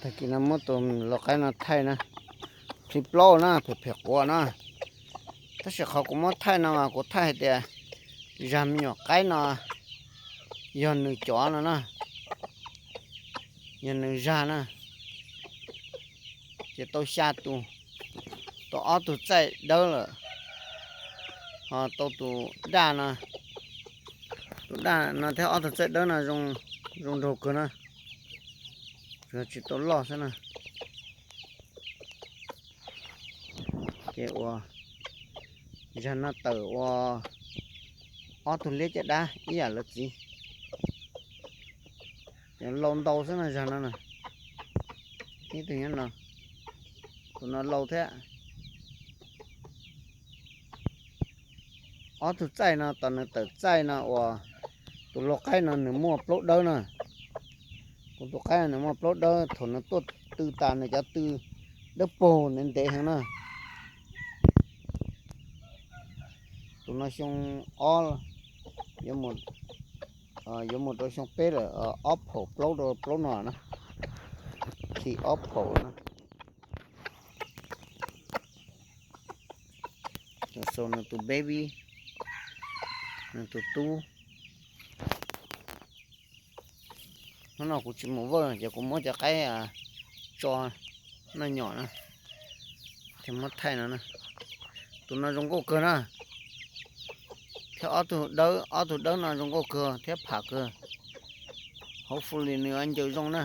Tag kis no muab tus lau qaib no thaij na, plhis plaub na, phem phem quav na. Tab sis qhov kuv muab thaij no mas kuv thaij hais tias zag me nyuam qaib no yog nws cov no na, yog nws zag na, ces tau xya tus, tau ob tug txaij dawb lawm, ho tau tus daj no, tus daj no thiab ob tug txaij dawb no zoo nraug kawg na, tsis tau loj xwb na. Ces ua zag no tawm ua ob tug liab caj dab ib yam lawv txiv. Ces lau ntau xwb no zag no na. Ib tug nyob no, tus no lau thiab. Ob tug txaij no, tos nws tawm txaij no uas tus lau qaib no nws muaj plaub dawb na. Kuv tus qaib no nws muaj plaub dawb, thaum nws tuaj tw tas nws cov tw dawb paug ntev ntev heev na. Tus no xyoo ob, yuav mus rau xyoo peb lawm, ob phaum plaub rau plaub no na, khi ob phaum na. Xaus nws tus baby, nws tus tub. Hnub no kuv tsis mus vawj ces kuv muab cov qaib tso noj nyom na, thiaj muab thaij no na. Tus no zoo nkauj kawg na, thiab ob tug dawb, ob tug dawb no zoo nkauj kawg thiab pham kawg. Hopefully nws ncaws zoo na.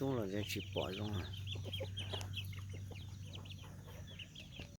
Roob los yeej tsis pom zoo.